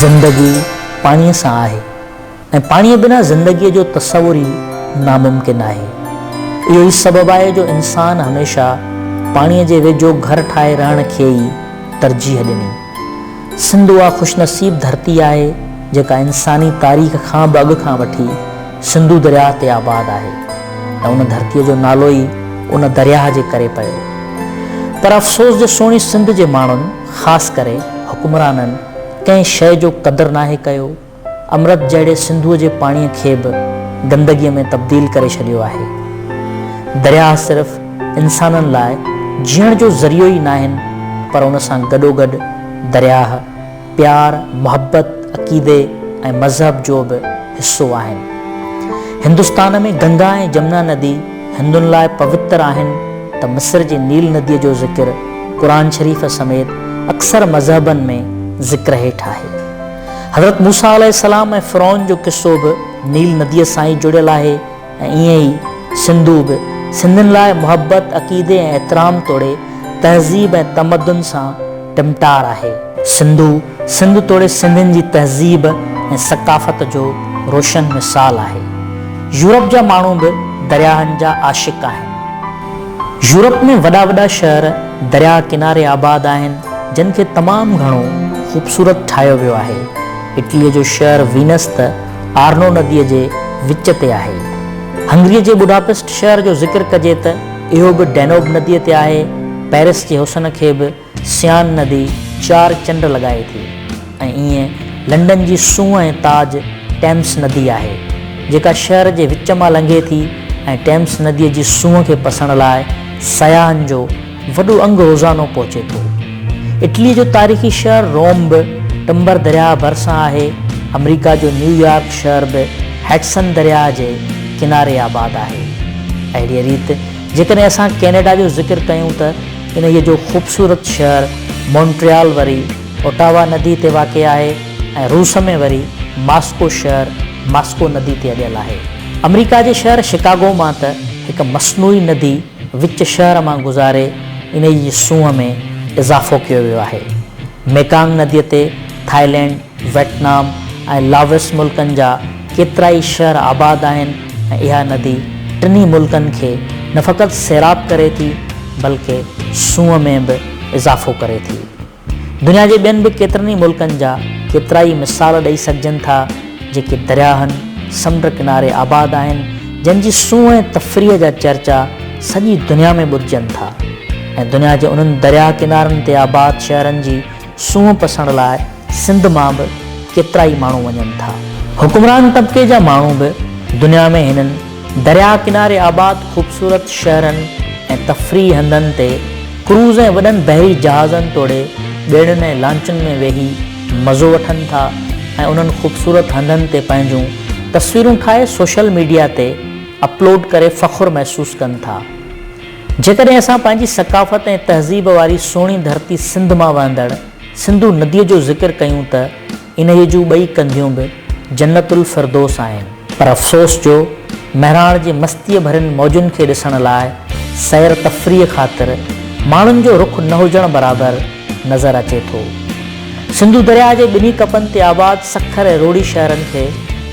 زندگي پاڻيء سان آهي ۽ پاڻيء بنا زندگيء جو تصور ئي ناممڪن آهي. اهو ئي سبب آهي جو انسان هميشه پاڻيء جي ويجهو گهر ٺاهي رهڻ کي ئي ترجيح ڏني. سنڌ اها خوشنصيب ڌرتي آهي جيڪا انساني تاريخ کان به اڳ کان وٺي سنڌو درياهه تي آباد آهي ۽ ان ڌرتيء جو نالو ئي ان درياهه جي ڪري پيو. پر افسوس جو سهڻي سنڌ جي ماڻهن خاص ڪري حڪمرانن ڪنهن شيء جو قدر ناهي ڪيو، امرت جهڙي سنڌوء جي پاڻيء کي به گندگيء ۾ تبديل ڪري ڇڏيو آهي. درياهه صرف انسانن لاء جيئڻ جو ذريعو ئي ناهن پر ان سان گڏوگڏ درياهه پيار، محبت، عقيدي ۽ مذهب جو به حصو آهن. هندستان ۾ گنگا ۽ جمنا ندي هندن لاء پوتر آهن ته مصر جي نيل نديء جو ذڪر قرآن شريف سميت اڪثر مذهبن ۾ ذڪر هيٺ آهي. حضرت موسيٰ عليه السلام ۽ فرعون جو قصو به نيل نديء سان ئي جڙيل آهي ۽ ائين ئي سنڌو به سنڌين لاء محبت، عقيدي ۽ احترام توڙي تهذيب ۽ تمدن سان ٽمٽار آهي. سنڌو، سنڌ توڙي سنڌين جي تهذيب ۽ ثقافت جو روشن مثال آهي. يورپ جا ماڻهو به درياهن جا عاشق آهن. يورپ ۾ وڏا وڏا شهر درياهه ڪناري آباد آهن، جن کي تمام گهڻو خوبصورت ٺاهيو ويو آهي. اٽليء جو شهر وينس ته آرنو نديء جي وچ تي آهي. هنگريء جي بوڊاپسٽ شهر جو ذڪر ڪجي ته اهو به ڊينوب نديء تي آهي. پئرس جي حسن کي به سيان ندي چار چنڊ لڳائي ٿي ۽ ائين لنڊن جي سونهن ۽ تاج ٽيمس ندي آهي، جيڪا شهر جي وچ مان لنگهي ٿي ۽ ٽيمس نديء جي سونهن کي پسڻ لاء سياحن جو وڏو انگ روزانو پهچي ٿو. اٽليء جو تاريخي شهر روم به ٽمبر درياهه ڀرسان آهي. آمريڪا جو نيويارڪ شهر به هڊسن درياهه جي ڪناري آباد آهي. اهڙيء ريت جيڪڏهن اسان ڪينيڊا جو ذڪر ڪيون ته انهيء جو خوبصورت شهر مونٽريال وري اوٽاوا ندي تي واقع آهي ۽ روس ۾ وري ماسڪو شهر ماسڪو ندي تي اڏيل آهي. آمريڪا جي شهر شڪاگو مان ته هڪ مصنوعي ندي وچ شهر مان گذاري انهيء جي سونهن ۾ اضافو ڪيو ويو آهي. ميڪانگ نديء تي ٿائلينڊ، ويٽنام ۽ لاوس ملڪن جا ڪيترائي شهر آباد آهن ۽ اها ندي ٽنهي ملڪن کي نه فقط سيراب ڪري ٿي بلڪه سونهن ۾ به اضافو ڪري ٿي. دنيا جي ٻين به ڪيترن ئي ملڪن جا ڪيترائي مثال ڏئي سگهجن ٿا جيڪي درياهن، سمنڊ ڪناري آباد آهن جن جي سونهن ۽ تفريح جا چرچا سڄي دنيا ۾ ٻڌجن ٿا ۽ دنيا جي انهن درياهه ڪنارن تي آباد شهرن جي سونهن پسڻ لاء سنڌ مان به ڪيترائي ماڻهو وڃن ٿا. حڪمران طبقي جا ماڻهو به دنيا ۾ هنن درياهه ڪناري آباد خوبصورت شهرن ۽ تفريحي هنڌن تي ڪروز ۽ وڏن بحري جهازن توڙي ٻيڙين ۽ لانچن ۾ ويهي مزو وٺن ٿا ۽ انهن خوبصورت هنڌن تي پنهنجون تصويرون ٺاهي سوشل ميڊيا تي اپلوڊ ڪري فخر محسوس ڪن ٿا. جيڪڏهن اسان پنهنجي ثقافت ۽ تهذيب واري سهڻي ڌرتي سنڌ مان وهندڙ سنڌو نديء جو ذڪر ڪيون ته انهيء جون ٻئي ڪنڌيون به جنت الفردوس آهن. پر افسوس جو مهراڻ جي مستيء ڀرين موجن کي ڏسڻ لاء سير تفريح خاطر ماڻهن جو رخ نه هجڻ برابر نظر اچي ٿو. سنڌو درياهه جي ٻنهي ڪپن تي آباد سکر ۽ روهڙي شهرن کي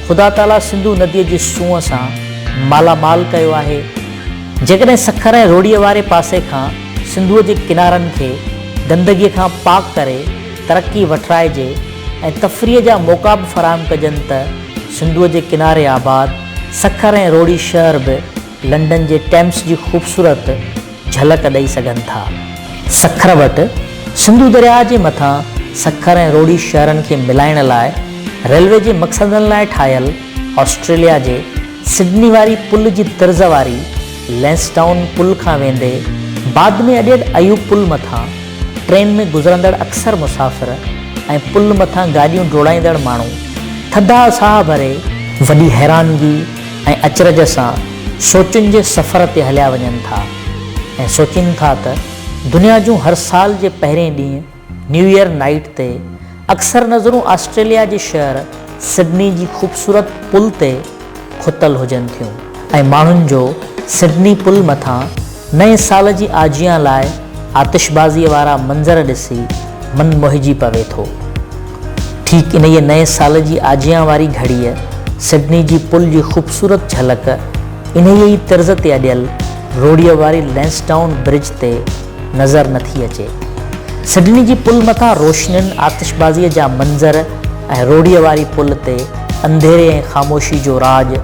خدا تعاليٰ سنڌو نديء جي سونهن سان مالا مال ڪيو آهي. جيڪڏهن سکر ۽ روهڙيء واري پاسي کان سنڌوء جي ڪنارن کي گندگيء کان پاڪ ڪري ترقي وٺرائجي ۽ تفريح جا موقعا به فراهم ڪجن ته سنڌوء جي ڪناري آباد سکر ۽ روهڙي شهر به لنڊن جي ٽيمس جي خوبصورت جهلڪ ڏئي سگهن ٿا. سکر وٽ سنڌو درياهه جي مٿان سکر ۽ روهڙي شهرن کي ملائڻ لاء ريلوي جي مقصدن لاء ٺاهيل آسٽريليا جي سڊني واري پل جي طرز واري لينسڊائون پل کان ويندي بعد ۾ اڏيل ايوب پل مٿان ٽرين ۾ گذرندڙ اڪثر مسافر ۽ پل مٿان گاڏيون ڊوڙائيندڙ ماڻهو ٿڌا ساهه ڀري وڏي حيرانگي ۽ اچرج سان سوچن جي سفر تي هليا وڃن ٿا ۽ سوچين ٿا ته دنيا جون هر سال جي پهرين ڏينهن نيو ايئر نائيٽ تي اڪثر نظرون آسٽريليا جي شهر سڊني جي خوبصورت پل تي کتل هجن ٿيون ۽ ماڻهن جو سڊني پل مٿان نئين سال جي آجيان لاء آتشبازيء وارا منظر ڏسي من موهجي پوي ٿو. ٺيڪ انهيء نئين سال جي آجيان واري گهڙيء سڊني جي پل جي خوبصورت جهلڪ انهيء ئي طرز تي اڏيل روڙيء واري لئنسڊائون برج تي نظر نه ٿي اچي. سڊني جي پل مٿان روشنين، آتشبازيء جا منظر ۽ روڙيء واري پل تي انڌيري ۽ خاموشي جو راڄ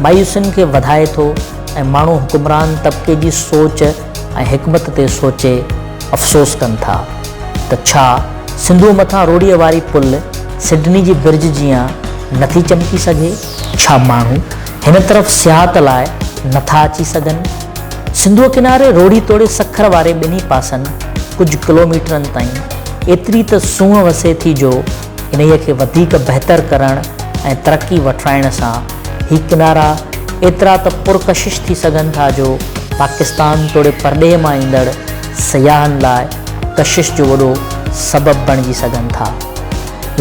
مايوسين کي وڌائي ٿو ۽ ماڻهو حڪمران طبقي جي سوچ ۽ حڪمت تي سوچي افسوس ڪن ٿا ته ڇا سنڌوء مٿان روڙيء واري پل سڊني جي برج جيان نه ٿي چمڪي سگهي؟ ڇا ماڻهو هن طرف سياحت لاء نه ٿا اچي سگهن؟ سنڌوء ڪناري روهڙي توڙي سکر واري ٻنهي پاسن ڪجهه ڪلوميٽرن تائين ايتري ته سونهن وسي ٿي جو انهيء کي وڌيڪ بهتر ڪرڻ ۽ ترقي وٺرائڻ سان هي ڪنارا ايترا ته پرڪشش ٿي سگهن ٿا جو پاڪستان توڙي پرڏيهه مان ايندڙ سياحن لاء ڪشش جو وڏو سبب بڻجي سگهن ٿا.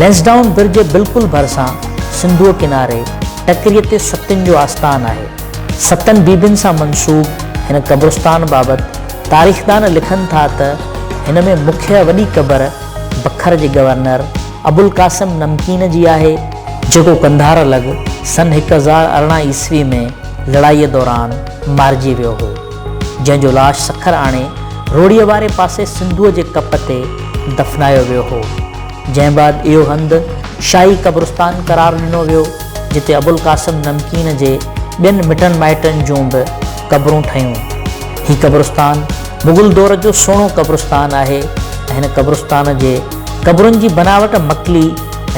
لئنسڊائون برج جي بلڪل ڀرسان سنڌوء ڪناري ٽڪريء تي ستين جو آستان آهي. ستن بيبين سان منسوب هن قبرستان بابت تاريخدان لکن ٿا ته هن ۾ مکيه وڏي قبر بکر جي گورنر ابوالقاسم نمڪين جي آهي، جيڪو قنڌار لڳ سن 1018 عيسوي ۾ لڙائيء دوران مارجي ويو هو، جنهن جو لاش سکر آڻي روهڙيء واري پاسي سنڌوء جي ڪپ تي دفنايو ويو هو، جنهن بعد اهو هنڌ شاهي قبرستان قرار ڏنو ويو، جتي ابوالقاسم نمڪين جي ٻين مٽن مائٽن جون به قبرون ٺهيون. هي قبرستان مغل دور جو سهڻو قبرستان آهي ۽ هن قبرستان جي قبرن جي بناوٽ مڪلي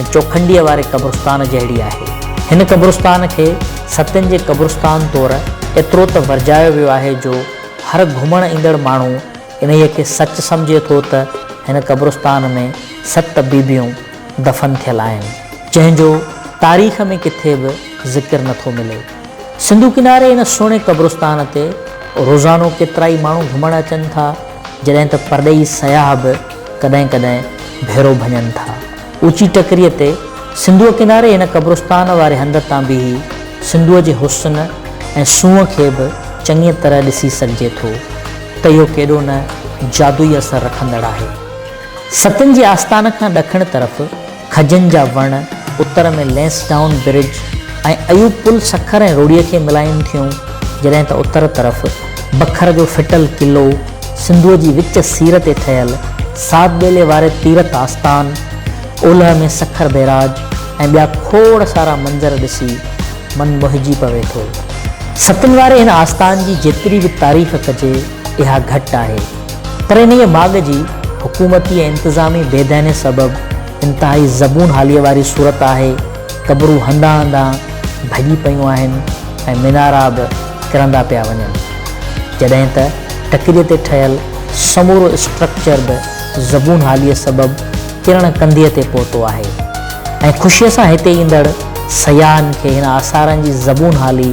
۽ چوکنڊيء واري قبرستان جهڙي آهي. هن قبرستان کي ستين جي قبرستان طور ايترو ته ورجايو ويو آهي جو هر گهمڻ ايندڙ ماڻهو انهيء کي سچ سمجهي ٿو ته هن قبرستان ۾ ست بيبيون دفن ٿيل آهن، جنهن جو تاريخ ۾ ڪٿي به ذڪر نه ٿو ملي. سنڌو ڪناري ان سهڻي قبرستان تي روزانو ڪيترائي ماڻهو گهمڻ اچن ٿا، جڏهن ته پرڏيهي سياح به ڪڏهن ڪڏهن ڀيرو ڀڃن ٿا. اوچي ٽڪريء تي سنڌوء ڪناري هن قبرستان واري هنڌ تان بيهي سنڌوء جي حسن ۽ سونهن کي به چڱيء طرح ڏسي سگهجي ٿو ته اهو ڪيڏو نه جادوئي اثر رکندڙ آهي. ستن جي آستان کان ڏکڻ طرف کجين جا وڻ، اتر ۾ لئنسڊائون برج ۽ ايوب پل سکر ۽ روهڙيء کي ملائين ٿيون، جڏهن ته اتر طرف بکر جو ڦٽل قلعو، سنڌوء جي وچ سير تي ٺهيل ساڌ ٻيلي واري تيرٿ آستان، اولهه ۾ سکر بئراج ۽ ٻيا کوڙ سارا منظر ڏسي من موهجي پوي ٿو. ستن واري هن آستان جي جيتري به تعريف ڪجي اها گهٽ آهي. پر انهيء ماڳ جي حڪومتي ۽ انتظامي بيديني سبب انتهائي زبون حاليء واري صورت آهي، قبرون هنڌان هنڌان ڀڄي پيون آهن ۽ منارا به ڪرندا پيا وڃن. جڏهن ته ٽڪريء تي ٺهيل سمورو اسٽرڪچر به زبون حاليء سبب ڪرڻ ڪنڌيء تي پهتو آهي ۽ خوشيء سان هتي ايندڙ سياحن کي هن آثارن جي زبون حالي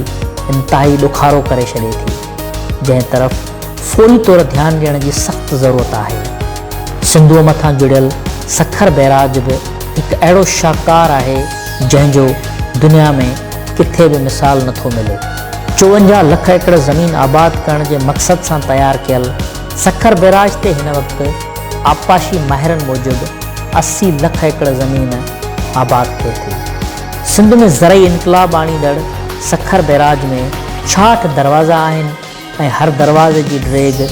انتهائي ڏکارو ڪري ڇڏي ٿي، جنهن طرف فوري طور ڌيان ڏيڻ جي سخت ضرورت آهي. سنڌوء مٿان جڙيل سکر بئراج به هڪ اهڙو شاهڪار آهي، جنهن جو دنيا ۾ ڪٿي به مثال نه ٿو ملي. 54 لک ايڪڙ زمين آباد ڪرڻ جي مقصد سان تيار ڪيل سکر بئراج تي هن وقت آبپاشي ماهرن موجب 80 لک ايڪڙ زمين آباد ٿئي ٿي. سنڌ ۾ زرعي انقلاب آڻيندڙ سکر بئراج ۾ 66 دروازا آهن، ۽ هر دروازي جي ڊيگهه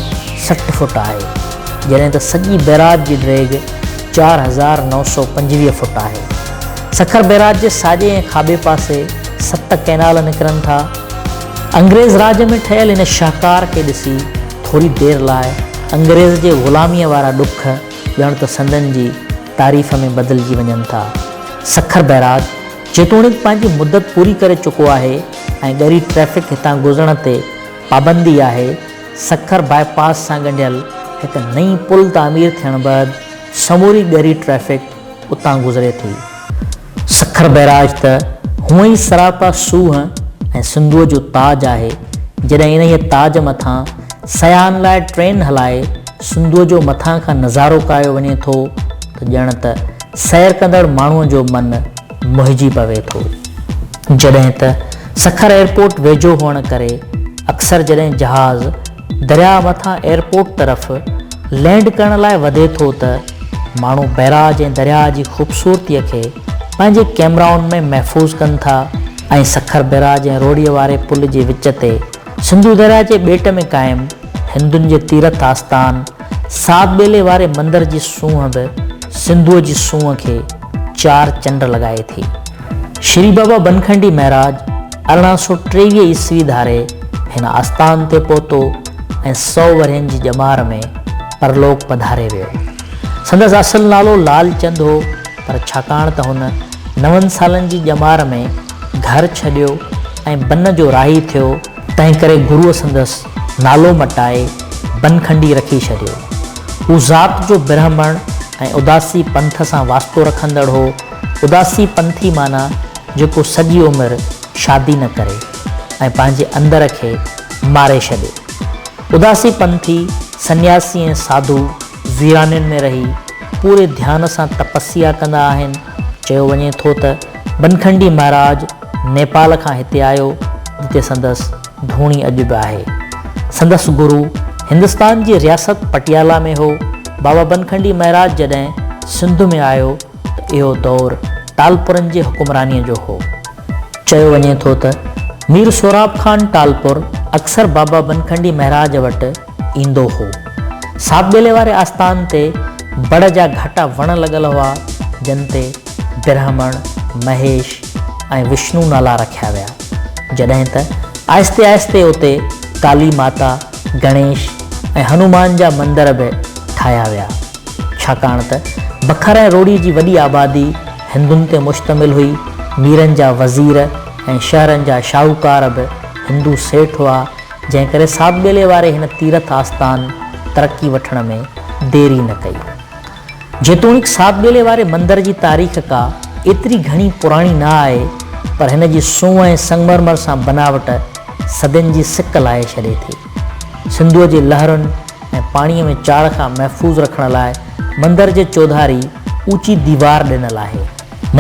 60 فوٽ آهي، جڏهن ته سڄي بئراج جي ڊيگهه 4925 فوٽ آهي. سکر بئراج جي ساڄي ۽ کاٻي پاسي ست ڪئنال نڪرن ٿا. انگريز راڄ ۾ ٺهيل هن شاهڪار کي ڏسي ٿوري دير لاء انگريز جي غلاميء وارا ڏک ڄڻ ته سندن جي تعريف ۾ بدلجي وڃن ٿا. سکر بئراج جيتوڻيڪ پنهنجي مدت پوري ڪري چڪو آهي ۽ ڳري ٽريفڪ هتان گذرڻ تي پابندي آهي، سکر باء پاس سان ڳنڍيل هڪ نئين پل تعمير ٿيڻ بعد سموري ڳري ٽريفڪ اتان گذري ٿي. سکر بئراج ته هونئن ئي سراپا سونهن ۽ سنڌوء جو تاج آهي، جڏهن انهيء تاج مٿان سياحن لاء ٽرين هلائي سنڌوء جو مٿان کان نظارو ڪايو وڃي ٿو ته ڄڻ ته سير ڪندڙ ماڻهوء جو من موهجي پوي ٿو. جڏهن ته سکر ايئرپورٽ ويجهو هئڻ ڪري اڪثر جڏهن جهاز درياء مٿان ايئرپورٽ طرف لينڊ ڪرڻ لاء وڌي ٿو ته ماڻهو بئراج ۽ درياء جي خوبصورتيء کي پنهنجي ڪئميرائن ۾ محفوظ ڪن ٿا ۽ سکر بئراج ۽ روهڙيء واري پل جي وچ تي سنڌو درياء جي ٻيٽ ۾ قائم هندن جي تيرٿ آستان ساڌ ٻيلي واري مندر جي سونهن به سنڌوء جي سونهن کي چار چنڊ لڳائي ٿي. شري بابا بنکنڊي مهراج 1823 عيسوي ڌاري هن آستان تي پهتو ۽ سئو ورهين جي ڄمار ۾ پرلوڪ پڌاري ويو. سندس اصل نالو لال چند هو پر ڇاڪاڻ ته هن نون سالن جي ڄمار ۾ گهر ڇڏيو ۽ بن جو راهي ٿيو، تنهنڪري گروء سندس نالو مٽائي بنکنڊي رکي ڇڏيو. هو ذات جو برهمڻ ۽ اداسي پنٿ سان واسطو رکندڙ هو. اداسي پنٿي معنيٰ جيڪو سڄي عمر شادي نه ڪري ۽ پنهنجي اندر کي ماري ڇڏي. اداسي پنٿي سنياسي ۽ ساڌو ويرانين ۾ رهي پوري ڌيان سان تپسيا ڪندا آهن. چيو وڃي ٿو ته بنکنڊي مهاراج نيپال کان هتي آيو جتي سندس ڌوڻي اڄ به آهي. سندس گرو هندستان جي رياست پٽيالا ۾ هو. بابا بنکنڊي مهاراج جڏهن سنڌ ۾ آيو ته اهو دور ٽالپرن جي حڪمرانيء جو هو. چيو وڃي ٿو ته مير سهراب خان ٽالپر اڪثر بابا بنکنڊي مهراج وٽ ايندو هو. ساڌ ٻيلي واري آستان تي بڙ جا گهاٽا وڻ لڳل هئا، جن تي برهمڻ، مهيش ۽ وشنو نالا رکيا ويا. جڏهن ته آهستي آهستي اتي ڪالي ماتا، گڻيش ۽ هنومان جا مندر به ٺاهيا ويا. ڇاڪاڻ ته بکر ۽ روهڙي جي وڏي آبادي هندن تي مشتمل هئي، ميرن جا وزير ۽ شهرن جا شاهوڪار به هندو سيٺ هئا، جنهن ڪري ساڌ ٻيلي واري هن تيرٿ آستان ترقي وٺڻ ۾ دير ئي نه ڪئي. جيتوڻيڪ ساڌ ٻيلي واري مندر جي تاريخ ڪا ايتري گهڻي پراڻي نه آهي، پر هن جي سونهن ۽ سنگمرمر سان بناوٽ صدين جي سڪ لاهي ڇڏي ٿي. سنڌوء جي لهرن ۽ پاڻيء ۾ چاڙهه کان محفوظ رکڻ لاء مندر جي چوڌاري اوچي ديوار ڏنل آهي.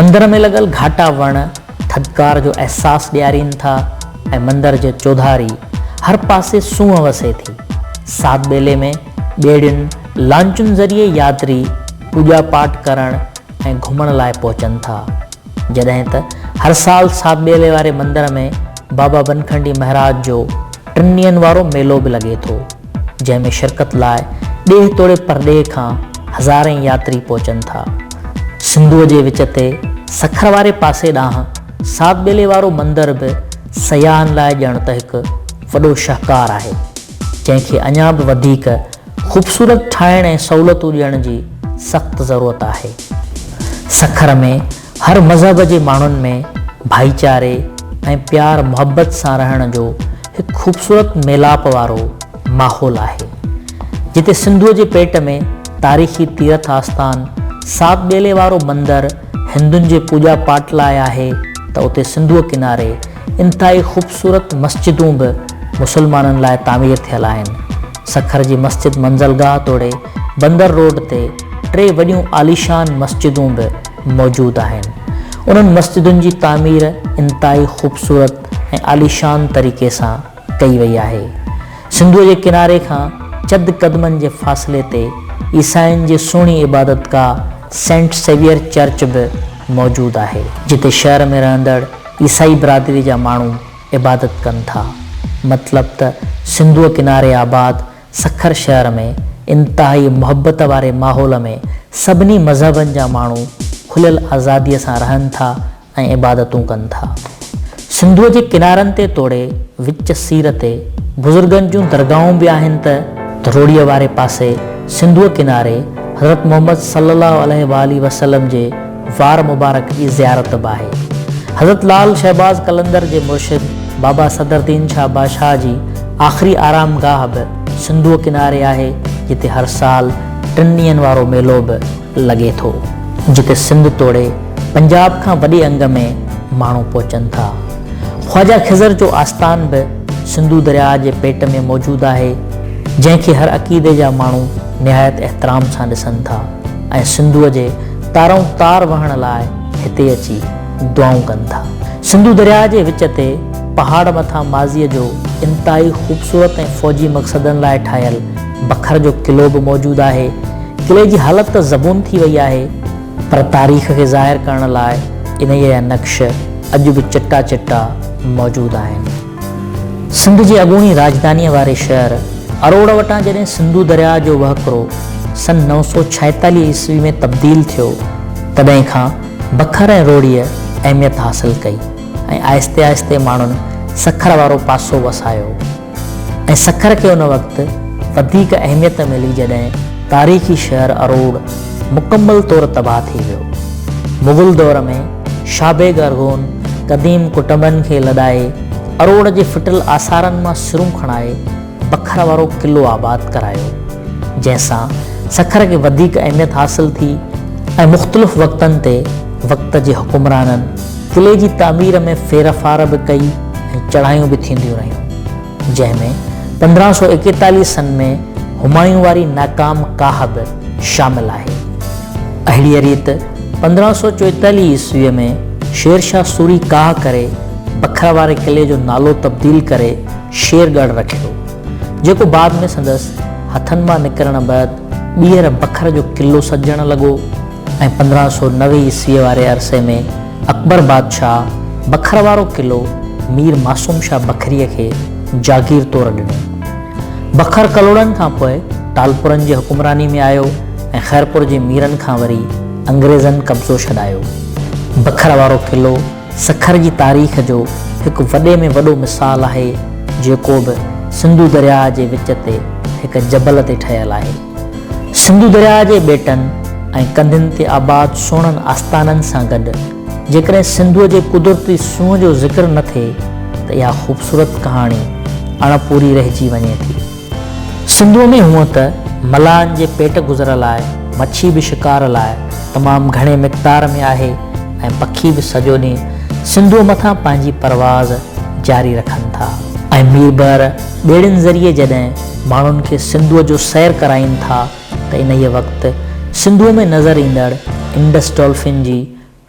مندر ۾ لڳل گهاٽا وڻ ٿڌڪار جو احساس ڏيارين ٿا ۽ مندر جي چوڌاري هر پاسي سونهن وسي ٿي. ساڌ ٻيلي ۾ ٻيڙين، لانچن ذريعي ياتري پوڄا پاٺ ڪرڻ ۽ گهمڻ لاء پهچن ٿا. جڏهن ته هر سال ساڌ ٻيلي واري مندر ۾ بابا بنکنڊي مهراج جو ٽن ڏينهن وارو ميلو به لڳي ٿو، جنهن ۾ شرڪت لاء ڏيهه توڙي پرڏيهه کان هزارين ياتري پهچن ٿا. سنڌوء جي وچ تي سکر واري پاسي ڏانهن ساڌ ٻيلي وارو مندر به سياحن لاء ڄڻ ته هڪ وڏو شهڪار آهي، جنهن کي اڃا به وڌيڪ خوبصورت ٺاهڻ ۽ سهولتون ڏيڻ جي سخت ضرورت آهي. سکر ۾ هر مذهب جي ماڻهن ۾ ڀائيچاري ۽ پيار محبت سان رهڻ جو هڪ خوبصورت ميلاپ وارو ماحول آهي. جتي سنڌوء جي پيٽ ۾ تاريخي تيرٿ آستان ساڌ ٻيلي وارو مندر هندن جي پوڄا پاٽ لاء آهي ته اتي سنڌوء ڪناري انتهائي خوبصورت مسجدون به مسلمانن لاء تعمير ٿيل آهن. سکر جي مسجد منزلگاهه توڙي بندر روڊ تي ٽي وڏيون عاليشان مسجدون به موجود آهن. انهن مسجدن جي تعمير انتهائي خوبصورت ۽ عاليشان طريقي سان ڪئي وئي آهي. سنڌوء جي ڪناري کان چند قدمن جي فاصلي تي عيسائين جي سهڻي عبادتگاهه سينٽ سيويئر چرچ به موجود آهي، جتي شهر ۾ رهندڙ عيسائي برادري جا ماڻهو عبادت ڪن ٿا. مطلب ته سنڌوء ڪناري آباد سکر شهر ۾ انتهائي محبت واري ماحول ۾ سڀني مذهبن جا ماڻهو کليل آزاديء سان رهن ٿا ۽ عبادتون ڪن ٿا. سنڌوء جي ڪنارن تي توڙي وچ سير تي بزرگن جون درگاهون به آهن ته روهڙيء واري پاسي سنڌوء ڪناري حضرت محمد صلي الله عليه واٰله وسلم جي وار مبارڪ جي زيارت به آهي. حضرت لعل شهباز قلندر جي مرشد بابا صدرالدين شاهه بادشاهه جي آخري آرام گاهه به سنڌوء ڪناري آهي جتي هر سال ٽن ڏينهن وارو ميلو به لڳي ٿو. جتي سنڌ توڙي پنجاب کان وڏي انگ ۾ ماڻهو پهچن ٿا. خواجه خضر جو آستان به سنڌو درياء جي پيٽ ۾ موجود آهي جنهن کي هر عقيدي جا ماڻهو نهايت احترام سان ڏسن ٿا. ۽ سنڌوء جي تارئون تار وهڻ لاء هتي اچي دعائون ڪن ٿا. سنڌو درياء جي وچ تي پهاڙ مٿان ماضيء جو انتهائي خوبصورت ۽ فوجي مقصدن لاء ٺاهيل بکر جو قلعو به موجود آهي. قلعي جي حالت ته زبون ٿي وئي آهي، پر تاريخ کي ظاهر ڪرڻ لاء انهيء جا نقش اڄ به چٽا چٽا موجود آهن. سنڌ جي اڳوڻي راڄڌانيء واري شهر اروڙ وٽان جڏهن سنڌو درياء جو وهڪرو سن 946 عيسوي ۾ تبديل ٿيو، تڏهن کان بکر ۽ روهڙيء اهميت حاصل ڪئي ۽ آهستي آهستي ماڻهن سکر وارو پاسو وسايو ۽ سکر کي ان وقت وڌيڪ اهميت ملي جڏهن تاريخي شهر اروڙ مڪمل طور تباهه ٿي ويو. مغل دور ۾ شاهه بيگ ارغون قديم ڪٽنبن کي لڏائي اروڙ جي ڦٽل آثارن مان سرون کڻائي بکر وارو قلعو آباد ڪرايو، جنهن سان سکر کي وڌيڪ اهميت حاصل ٿي ۽ مختلف وقتن تي وقت جي حڪمرانن قلعي جي تعمير ۾ ڦيرڦار به ڪئي ۽ چڙهايون به ٿينديون رهيون. جنهن ۾ 1541 سن ۾ همايون واري ناڪام ڪاهه به شامل آهي. اهڙيء ريت 1544 عيسويء ۾ شير شاهه سوري ڪاهه ڪري بکر واري قلعي جو نالو تبديل ڪري شير ڳڙهه رکيو، جيڪو بعد ۾ سندس هٿن مان نڪرڻ بعد ٻيهر بکر جو قلعو سڏجڻ لڳو. ۽ 1590 عيسويء واري عرصي ۾ اڪبر بادشاهه بکر وارو قلعو مير معصوم شاهه بکريء کي جاگير طور ڏنو. بکر ڪلهوڙن کان پوء ٽالپرن جي حڪمراني ۾ آيو ۽ خيرپور جي ميرن کان وري انگريزن قبضو ڇڏايو. بکر وارو قلعو سکر جي تاريخ جو هڪ وڏي ۾ وڏو مثال آهي، جيڪو به سنڌو درياهه جي وچ تي هڪ جبل تي ٺهيل آهي. سنڌو درياهه جي ٻيٽن ۽ ڪنڌين تي آباد سهڻن آستانن سان گڏ جيڪڏهن سنڌوء جي قدرتي سونهن جو ذڪر نه ٿئي ته اها خوبصورت ڪهاڻي اڻ پوري رهجي وڃي ٿي. سنڌوء ۾ هونء ته ملاحن جي پيٽ گذر لاء مڇي به شڪار لاء تمام گهڻي مقدار ۾ آهي ۽ پکي به سڄو ڏينهن سنڌوء مٿان پنهنجي پرواز جاري رکن ٿا ۽ ميربحر ٻيڙين ذريعي جڏهن ماڻهن کي سنڌوء جو سير ڪرائين ٿا ته انهيء وقت سنڌوء ۾ نظر ايندڙ انڊس ڊولفن جي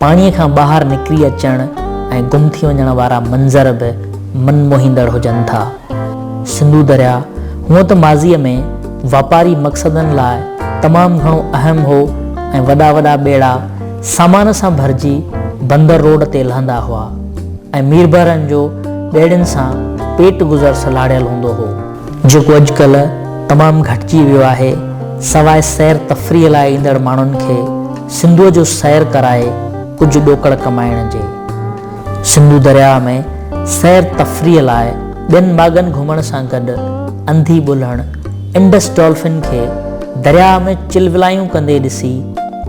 پاڻيء کان ٻاهر نڪري اچڻ ۽ گم ٿي وڃڻ وارا منظر به من موهيندڙ هجن ٿا. سنڌو درياء هونء ته ماضيء ۾ واپاري مقصدن لاء تمام گهڻو اهم هو ۽ وڏا وڏا ٻيڙا سامان سان ڀرجي بندر روڊ تي لهندا هئا. ۽ ميربحرن جو ٻيڙين سان پيٽ گذر سلهاڙيل هوندو هو. جيڪو اڄڪلهه تمام گهٽجي ويو آهي، سواء سير تفريح لاء ايندڙ ماڻهن کي سنڌوء جو سير ڪرائي ڪجهه ڏوڪڙ ڪمائڻ جي. سنڌو درياء ۾ سير تفريح لاء ٻين ماڳن گهمڻ سان گڏ انڌي ٻلهڻ، انڊس ڊولفن کي درياء ۾ چلولايون ڪندي ڏسي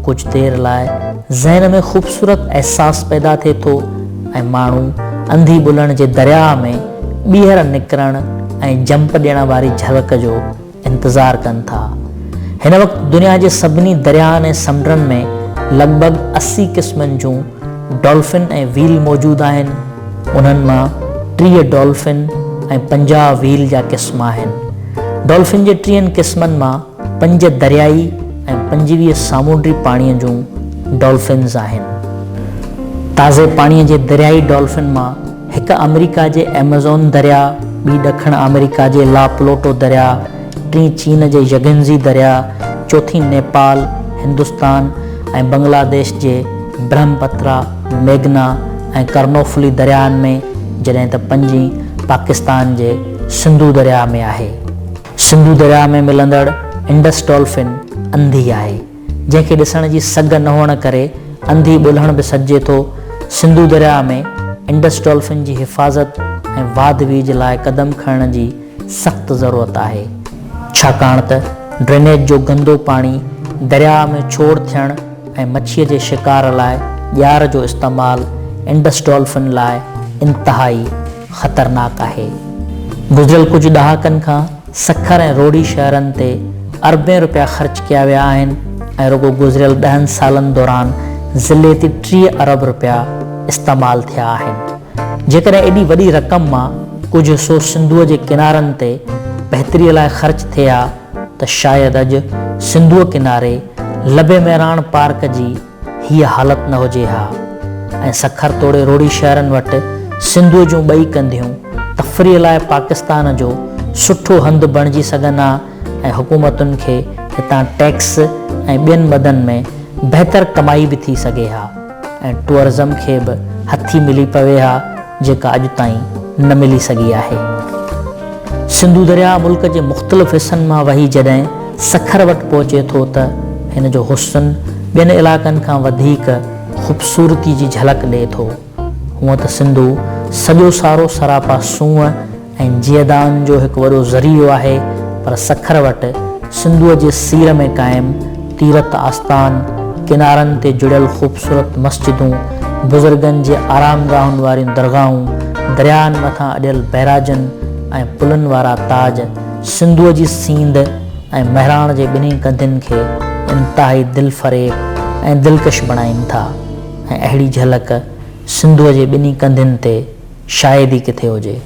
ڪجهه دير لاء ذهن ۾ خوبصورت احساس پيدا ٿئي ٿو ۽ ماڻهو انڌي ٻلهڻ جي درياهه ۾ ٻيهر نڪرڻ ۽ جمپ ڏيڻ واري جهلڪ جو انتظار ڪن ٿا. هن وقت دنيا جي سڀني درياهن ۽ سمنڊن ۾ لڳ ڀڳ 80 قسمن جون ڊولفن ۽ ويل موجود آهن. انهن مان 30 ڊولفن ۽ 50 ويل جا قسم آهن. ڊولفن جي ٽيهن قسمن مان پنج دريائي ۽ 25 سامونڊي پاڻيء جون ڊولفنز آهن. تازي پاڻيء جي دريائي ڊولفن مان هڪ آمريڪا جي ايمازون درياء، ٻي ڏکڻ آمريڪا جي لا پلوٽو درياء، ٽين چين جي يگنزي درياء، چوٿين نيپال، هندستان ۽ بنگلاديش جي برهمپترا، ميگنا ۽ ڪرنوفلي درياهن ۾، جڏهن ته پنجين پاڪستان جي سنڌو درياء ۾ آهي. سنڌو درياء ۾ ملندڙ انڊس ڊولفن انڌي آهي، جنهن کي ڏسڻ جي سگهه نه هئڻ ڪري انڌي ٻلهڻ به سڏجي ٿو. سنڌو درياء ۾ انڊس ڊولفن جي حفاظت ۽ واڌ ويجهه لاء قدم کڻڻ جي سخت ضرورت آهي، ڇاڪاڻ ته ڊرينيج جو گندو پاڻي درياء ۾ ڇوڙ ٿيڻ ۽ مڇيء جي شڪار لاء ڄار جو استعمال انڊس ڊولفن لاء انتهائي خطرناڪ آهي. گذريل ڪجهه ڏهاڪن کان سکر ۽ روهڙي شهرن تي اربين رپيا خرچ ڪيا ويا آهن ۽ رڳو گذريل ڏهن سالن دوران ضلعي تي 30 ارب رپيا استعمال ٿيا آهن. جيڪڏهن ايڏي وڏي رقم مان ڪجهه حصو سنڌوء جي ڪنارن تي بهتري لاء خرچ ٿئي ها ته شايد اڄ سنڌوء ڪناري لب مهراڻ پارڪ جي هيء حالت نه هجي ها ۽ سکر توڙي روهڙي شهرن وٽ سنڌوء جون ٻئي ڪنڌيون تفريح لاء پاڪستان جو سٺو هنڌ بڻجي سگهن ها ۽ حڪومتن کي هتان ٽيڪس ۽ ٻين مدن ۾ بهتر ڪمائي به ٿي سگهي ها. ۽ ٽوئرزم کي به هٿي ملي پوي ها جيڪا اڄ تائين نه ملي سگهي آهي. سنڌو درياء ملڪ جي مختلف حصن مان وهي جڏهن سکر وٽ پهچي ٿو ته هن جو حسن ٻين علائقن کان وڌيڪ خوبصورتي جي جهلڪ ڏئي ٿو. هونء ته سنڌو سڄو سارو سراپا سونهن ۽ جيئدان جو هڪ وڏو ذريعو آهي پر سکر وٽ سنڌوء جي سير ۾ قائم تيرٿ آستان، ڪنارن تي جڙيل خوبصورت مسجدون، بزرگن جي آرامگاهن واريون درگاهون، درياهن مٿان اڏيل بئراجن ۽ پلن وارا تاج سنڌوء جي سينڌ ۽ مهراڻ جي ٻنهي ڪنڌين کي انتهائي دلفريب ۽ دلڪش بڻائين ٿا ۽ اهڙي جهلڪ سنڌوء جي ٻنهي ڪنڌين تي شايد ئي ڪٿي هجي.